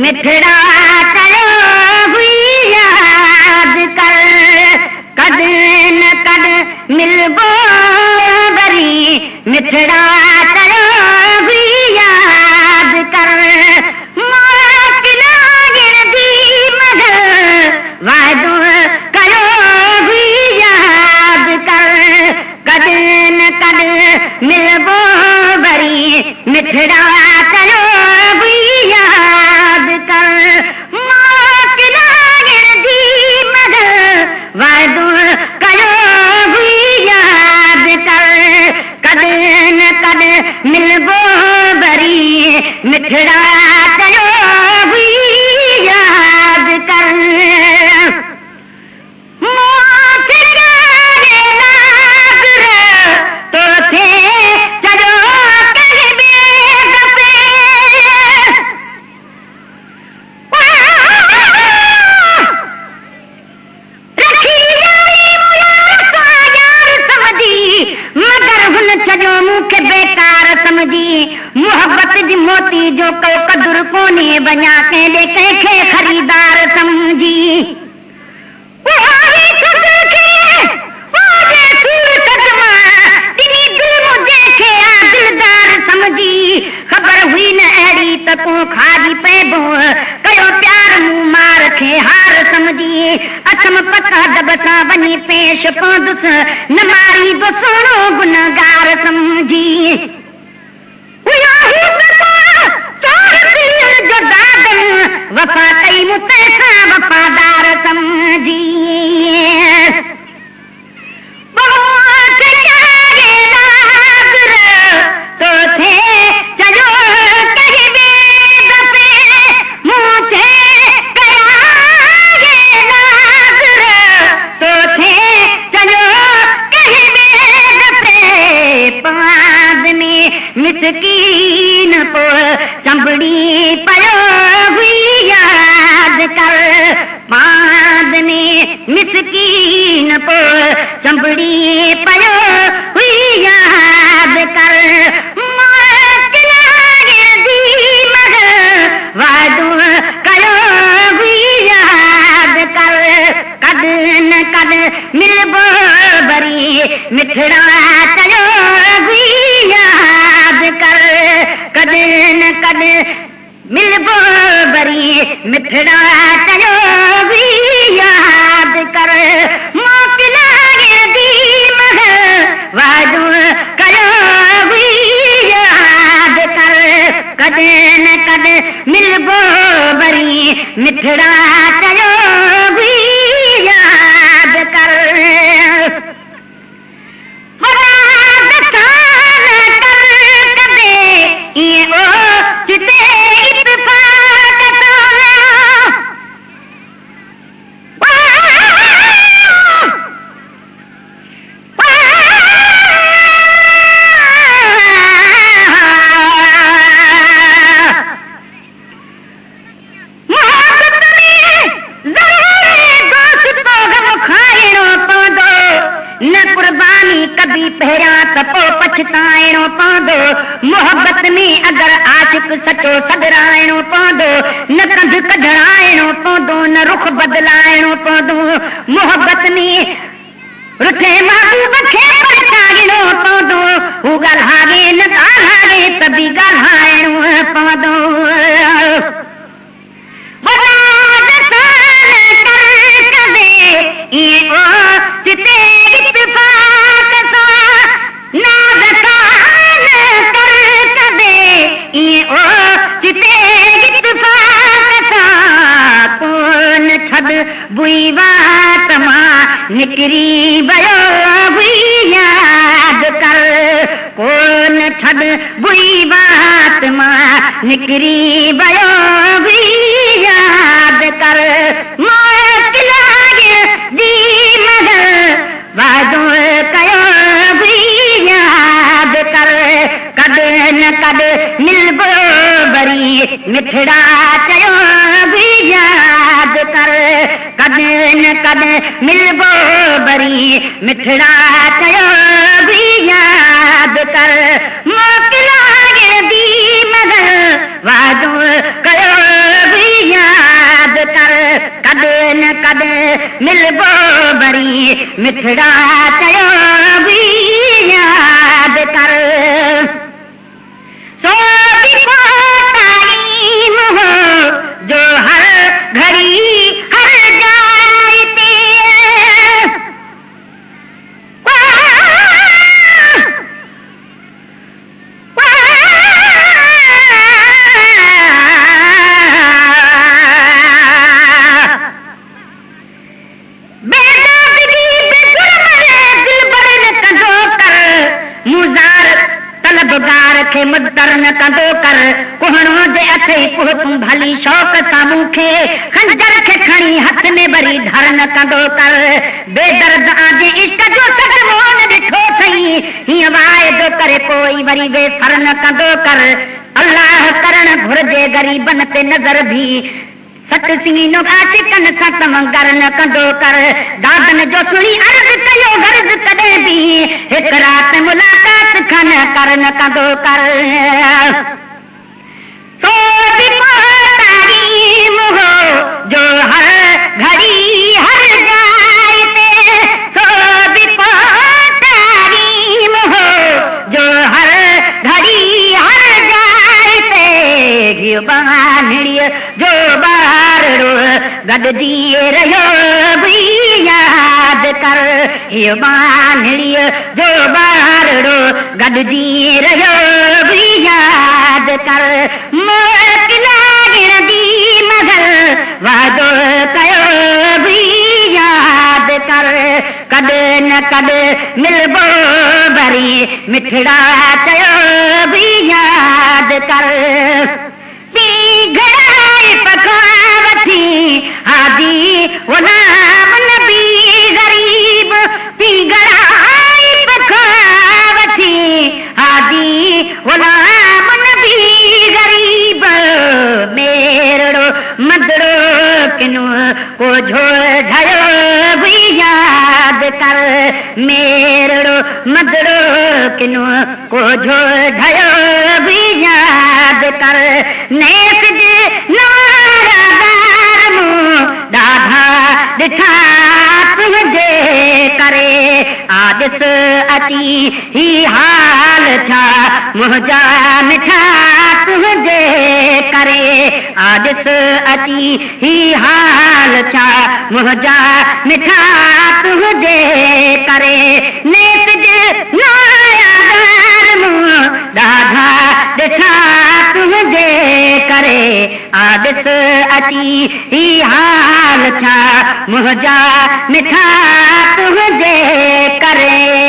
مٺڙا چيو هئي ياد ڪر، ڪڏهن نه ڪڏهن ملبو وري، مٺڙا چيو هئي ياد ڪر، موڪلائڻ جي مهل وعدو ڪيو هئي ياد ڪر، ڪڏهن نه ڪڏهن ملبو وري، مٺڙا چيو هئي ياد ڪر، موڪلائڻ جي مهل وعدو ڪيو هئي ياد ڪر، ڪڏهن نه ڪڏهن ملبو وري، مٺڙا چيو هئي ياد ڪر. مون کي ڪاري ناظر توکي چڙهيو ڪنهن ٻئي دفعي. رکي ياري مون يار سان يار سمجهي، مگر هن ڇڏيو مون کي بيڪار سمجهي. محبت جي موتي جو ڪو قدر ڪونهي، وڃان ڪنهن ڏي ڪنهن کي خريدار سمجهي. اها ئي ٿڌ کي پنهنجي سور صدما ڏني، دل مون جنهن کي آ دلدار سمجهي. خبر هئي نه اهڙي ته ڪو کاڄي پئبو، ڪيو پيار مون مار کي هار سمجهي. اٿم پڪ ادب سان وڃي پيش پوندس، نه ماريندو سهڻو گنهگار سمجهي. اها هو ته مان چور پير جو دادن، وفا ڪئي مون تنهن سان وفادار سمجهي. پهچ ڪاري ناظر توکي چيو ڪنهن ٻئي دفعي، مون چي ڪيا اهي ناظر توکي چيو ڪنهن ٻئي دفعي. پاند ۾ مسڪين پوء چنبڙي پيو هئي ياد ڪر، پاند ۾ مسڪين پوء چنبڙي پيو هئي ياد ڪر، موڪلائڻ جي مهل وعدو ڪيو هئي ياد ڪر، ڪڏهن نه ڪڏهن ملبو وري، مٺڙا چيو هئي ياد ڪر، ڪڏهن نه ڪڏهن ملبو وري، مٺڙا چيو هئي ياد ڪر، موڪلائڻ جي مهل وعدو ڪيو هئي ياد ڪر، ڪڏهن نه ڪڏهن ملبو وري، مٺڙا چيو هئي ياد ڪر. مراد سان ڪر ڪبي ائين اوچتي اتفاق سان. محبت ۾ ضرور دوستو غم کائڻو پوندو، نه قرباني ڪبي پهريان ته پو پڇتائڻو پوندو، محبت ۾ اگر عاشق سچو سڏرائڻو پوندو، نه ڪنڌ ڪڍرائڻو پوندو نه رخ بدلائڻو پوندو، محبت ۾ رٺي محبوب کي پرچائڻو پوندو، هو ڳالهائي نه ڳالهائي ته به ڳالهائڻو پوندو. وداع سان ڪر ڪبي ائين اوچتي اتفاق سان، ناز سان ڪر ڪبي ائين اوچتي اتفاق سان، ڪونه ڇڏ بوئي وات مان نڪري ويو هئي ياد ڪر، ڪونه ڇڏ بوئي وات مان نڪري ويو هئي ياد ڪر، موڪلائڻ جي مهل وعدو ڪيو هئي ياد ڪر، ڪڏهن نه ڪڏهن ملبو وري مٺڙا چيو هئي ياد ڪر، ڪڏهن نه ڪڏهن ملبو وري مٺڙا چيو هئي ياد ڪر، موڪلائڻ جي مهل وعدو ڪيو هئي. ڪڏ ملبو وري، مٺڙا چيو به ياد ڪر. سو به ڪو ٽائيم هو جو هر گهڙي هر جاء تي بيدادگي به جرم ري دلبر نه ڪندو ڪر، مون زار طلبگار کي مضطر نه ڪندو ڪر، ڪهڻو جي اٿئي پهه تون ڀلي شوق سان مون کي، خنجر کي کڻي هٿ ۾ وري ڌر نه ڪندو ڪر، بي درد آن جنهن عشق جو صدمو نه ڏٺو اٿئي، هيئن واعدو ڪري پوء وري وي سر نه ڪندو ڪر، الله ڪرڻ گهرجي غريبن تي نظر ڀي. ست سينو عاشقن سان تونگر نه ڪندو ڪر، دادن جو سڻي عرض ڪيو غرض ڪڏهن به هڪ رات ملاقات کان نه ڪر نه ڪندو ڪر. سو به ڪو تعليم هو جو هر گهڙي هر جاء تي، سو به ڪو تعليم هو جو هر گهڙي هر جاء تي، گهيو ٻانهڙيء جو ٻارڙو گڏجي رهيو به ياد ڪر، هيء ٻانهڙيء جو ٻارڙو گڏجي رهيو به ياد ڪر. موڪلائڻ جي مهل وعدو ڪيو به ياد ڪر، ڪڏ نه ڪڏ ملبو وري مٺڙا چيو به ياد ڪر. پيگهڙائپ کان وٺي هادي غلام نبي غريب، پيگهڙائپ کان وٺي هادي غلام نبي غريب، ميرڙو مندڙو ڪنو ڪوجهو جهيو به ياد ڪر، ميرڙو مندڙو ڪنو ڪوجهو ڍيو به ياد ڪر، نيس جي نوارا دار مون ڏاڍا ڏٺا تنهنجي ڪري، آ ڏس اچي هي حال ٿيا منهنجا مٺا تنهنجي ڪري، آ ڏس اچي هي حال ٿيا منهنجا مٺا تنهنجي ڪري، نيس جي نايادار مون ڏاڍا ڏٺا تنهنجي ڪري، آ ڏس اچي هي حال ٿيا منهنجا مٺا تنهنجي ڪري.